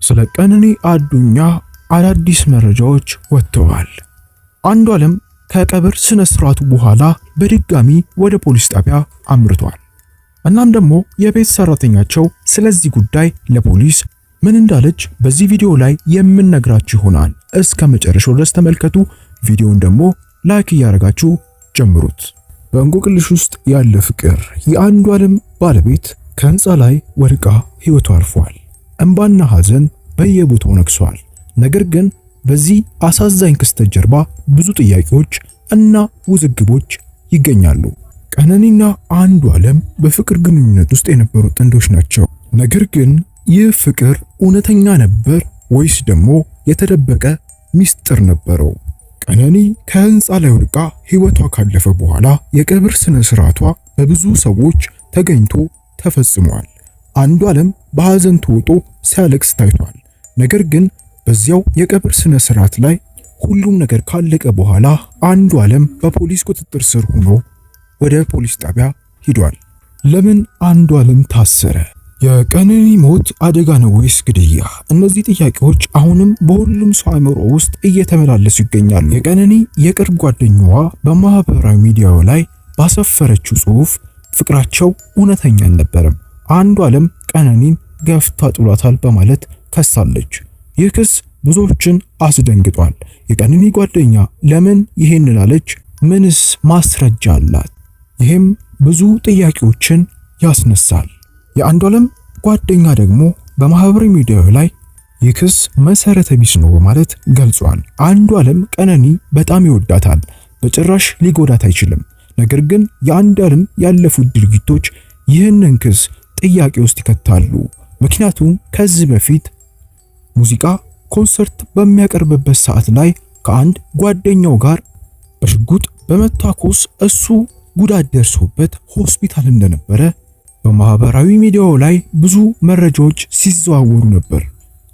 ስለ ቀነኒ አዱኛ አዳዲስ መረጃዎች ወጥተዋል። አንዱዓለም ከቀብር ስነ ስርዓቱ በኋላ በድጋሚ ወደ ፖሊስ ጣቢያ አምርቷል። እናም ደግሞ የቤት ሰራተኛቸው ስለዚህ ጉዳይ ለፖሊስ ምን እንዳለች በዚህ ቪዲዮ ላይ የምንነግራችሁ ይሆናል። እስከ መጨረሻው ድረስ ተመልከቱ። ቪዲዮውን ደግሞ like እያደረጋችሁ ጀምሩት። በእንቆቅልሽ ውስጥ ያለ ፍቅር። የአንዱዓለም ባለቤት ከህንፃ ላይ ወድቃ ህይወቷ አልፏል። እንባና ሐዘን በየቦታው ነግሷል። ነገር ግን በዚህ አሳዛኝ ክስተት ጀርባ ብዙ ጥያቄዎች እና ውዝግቦች ይገኛሉ። ቀነኒና አንዱዓለም በፍቅር ግንኙነት ውስጥ የነበሩ ጥንዶች ናቸው። ነገር ግን ይህ ፍቅር እውነተኛ ነበር ወይስ ደግሞ የተደበቀ ሚስጥር ነበረው? ቀነኒ ከህንፃ ላይ ወድቃ ህይወቷ ካለፈ በኋላ የቀብር ስነ ስርዓቷ በብዙ ሰዎች ተገኝቶ ተፈጽሟል። አንዱዓለም በሐዘን ተውጦ ሲያለቅስ ታይቷል። ነገር ግን በዚያው የቀብር ስነ ስርዓት ላይ ሁሉም ነገር ካለቀ በኋላ አንዱዓለም በፖሊስ ቁጥጥር ስር ሆኖ ወደ ፖሊስ ጣቢያ ሂዷል። ለምን አንዱዓለም ታሰረ? የቀነኒ ሞት አደጋ ነው ወይስ ግድያ? እነዚህ ጥያቄዎች አሁንም በሁሉም ሰው አእምሮ ውስጥ እየተመላለሱ ይገኛሉ። የቀነኒ የቅርብ ጓደኛዋ በማህበራዊ ሚዲያው ላይ ባሰፈረችው ጽሑፍ ፍቅራቸው እውነተኛ አልነበረም፣ አንዱዓለም ቀነኒን ገፍታ ጥሏታል በማለት ከሳለች። ይህ ክስ ብዙዎችን አስደንግጧል። የቀነኒ ጓደኛ ለምን ይሄን አለች? ምንስ ማስረጃ አላት? ይህም ብዙ ጥያቄዎችን ያስነሳል። የአንዱዓለም ጓደኛ ደግሞ በማህበራዊ ሚዲያው ላይ ይህ ክስ መሰረተ ቢስ ነው በማለት ገልጿል። አንዱዓለም ቀነኒ በጣም ይወዳታል፣ በጭራሽ ሊጎዳት አይችልም። ነገር ግን የአንዱዓለም ያለፉት ድርጊቶች ይህንን ክስ ጥያቄ ውስጥ ይከታሉ። ምክንያቱም ከዚህ በፊት ሙዚቃ ኮንሰርት በሚያቀርብበት ሰዓት ላይ ከአንድ ጓደኛው ጋር በሽጉጥ በመታኮስ እሱ ጉዳት ደርሶበት ሆስፒታል እንደነበረ በማህበራዊ ሚዲያው ላይ ብዙ መረጃዎች ሲዘዋወሩ ነበር።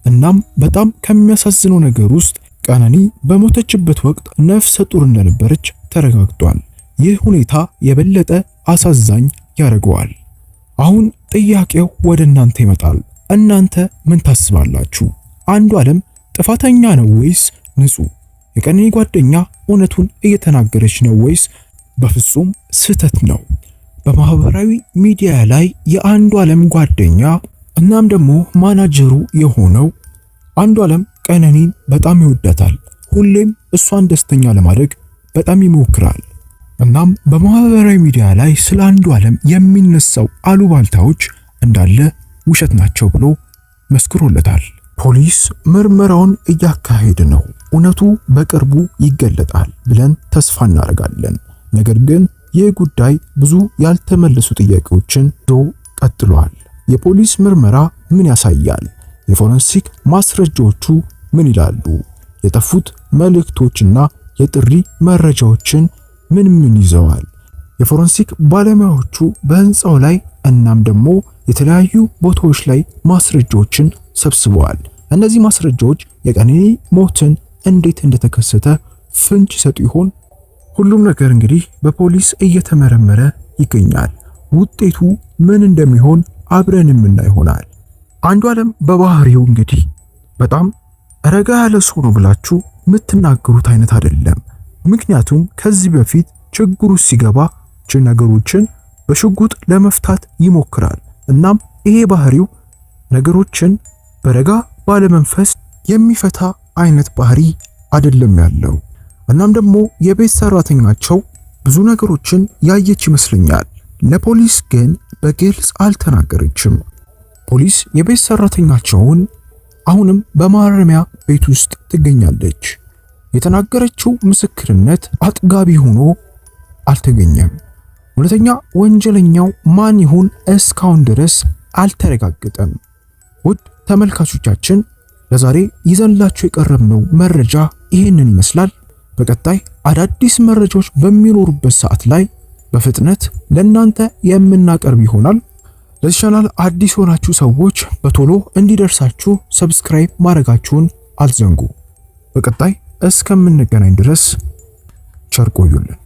እናም በጣም ከሚያሳዝነው ነገር ውስጥ ቀነኒ በሞተችበት ወቅት ነፍሰ ጡር እንደነበረች ተረጋግጧል። ይህ ሁኔታ የበለጠ አሳዛኝ ያደርገዋል። አሁን ጥያቄው ወደ እናንተ ይመጣል። እናንተ ምን ታስባላችሁ? አንዱዓለም ጥፋተኛ ነው ወይስ ንጹህ? የቀነኒ ጓደኛ እውነቱን እየተናገረች ነው ወይስ በፍጹም ስህተት ነው? በማህበራዊ ሚዲያ ላይ የአንዱዓለም ጓደኛ እናም ደግሞ ማናጀሩ የሆነው አንዱዓለም ቀነኒን በጣም ይወዳታል። ሁሌም እሷን ደስተኛ ለማድረግ በጣም ይሞክራል። እናም በማህበራዊ ሚዲያ ላይ ስለ አንዱዓለም የሚነሳው አሉባልታዎች እንዳለ ውሸት ናቸው ብሎ መስክሮለታል። ፖሊስ ምርመራውን እያካሄደ ነው፣ እውነቱ በቅርቡ ይገለጣል ብለን ተስፋ እናደርጋለን። ነገር ግን ይህ ጉዳይ ብዙ ያልተመለሱ ጥያቄዎችን ይዞ ቀጥሏል። የፖሊስ ምርመራ ምን ያሳያል? የፎረንሲክ ማስረጃዎቹ ምን ይላሉ? የጠፉት መልእክቶችና የጥሪ መረጃዎችን ምን ምን ይዘዋል? የፎረንሲክ ባለሙያዎቹ በህንፃው ላይ እናም ደግሞ የተለያዩ ቦታዎች ላይ ማስረጃዎችን ሰብስበዋል። እነዚህ ማስረጃዎች የቀነኒ ሞትን እንዴት እንደተከሰተ ፍንጭ ይሰጡ ይሆን? ሁሉም ነገር እንግዲህ በፖሊስ እየተመረመረ ይገኛል። ውጤቱ ምን እንደሚሆን አብረን የምናይ ይሆናል። አንዱዓለም በባህሪው እንግዲህ በጣም ረጋ ያለ ሰው ነው ብላችሁ የምትናገሩት አይነት አይደለም። ምክንያቱም ከዚህ በፊት ችግሩ ሲገባ ነገሮችን በሽጉጥ ለመፍታት ይሞክራል። እናም ይሄ ባህሪው ነገሮችን በረጋ ባለመንፈስ የሚፈታ አይነት ባህሪ አይደለም ያለው። እናም ደግሞ የቤት ሰራተኛቸው ብዙ ነገሮችን ያየች ይመስለኛል። ለፖሊስ ግን በግልጽ አልተናገረችም። ፖሊስ የቤት ሰራተኛቸውን አሁንም በማረሚያ ቤት ውስጥ ትገኛለች። የተናገረችው ምስክርነት አጥጋቢ ሆኖ አልተገኘም። እውነተኛ ወንጀለኛው ማን ይሁን እስካሁን ድረስ አልተረጋገጠም። ውድ ተመልካቾቻችን ለዛሬ ይዘንላችሁ የቀረብነው መረጃ ይህንን ይመስላል። በቀጣይ አዳዲስ መረጃዎች በሚኖሩበት ሰዓት ላይ በፍጥነት ለእናንተ የምናቀርብ ይሆናል። ለዚህ ቻናል አዲስ የሆናችሁ ሰዎች በቶሎ እንዲደርሳችሁ subscribe ማድረጋችሁን አትዘንጉ። በቀጣይ እስከምንገናኝ ድረስ ቸር ቆዩልን።